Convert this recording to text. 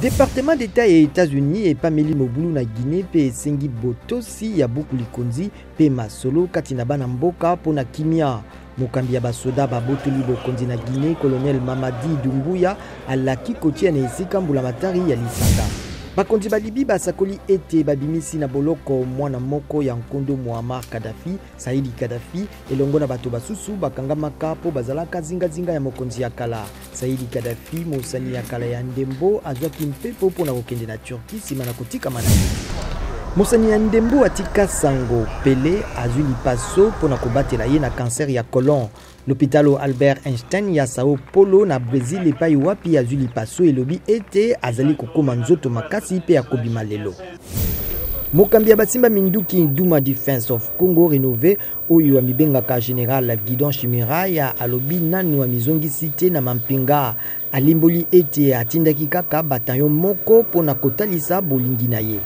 Departement d'Etat ya Etats-Unis epameli mobulu na Guinee mpe esengi botosi ya buku likonzi mpe masolo kati na bana mboka mpo na kimia. Mokambi ya basoda babotoli bokonzi na Guinee, Colonel Mamadi Doumbouya, alaki kotia na esika mbulamatari ya lisanga. Bakonzi ba Libye basakoli ete babimisi na boloko mwana moko ya nkondo Muammar Kadhafi, Saidi Kadhafi, elongo na bato basusu bakangamaka mpo bazalaka zingazinga ya mokonzi ya kala. Saidi Kadhafi, mosani ya kala ya ndembo, azwaki mpepo mpo na kokende na Turquie nsima na kotikama na ye. Mosani ya ndembo atika sango Pele azwi lipaso mpo na kobatela ye na cancer ya colon. Lopitalo Albert Einstein ya Sao Paulo na Bresil epai wapi azwi lipaso elobi ete azali kokoma nzoto makasi mpe akobima lelo. Mokambi ya basimba minduki Duma Defense of Congo Renove oyo amibengaka General Guidon Chimiraya alobi nanu amizongisi te na mampinga. Alimboli ete atindaki kaka bataillon moko mpo na kotalisa bolingi na ye.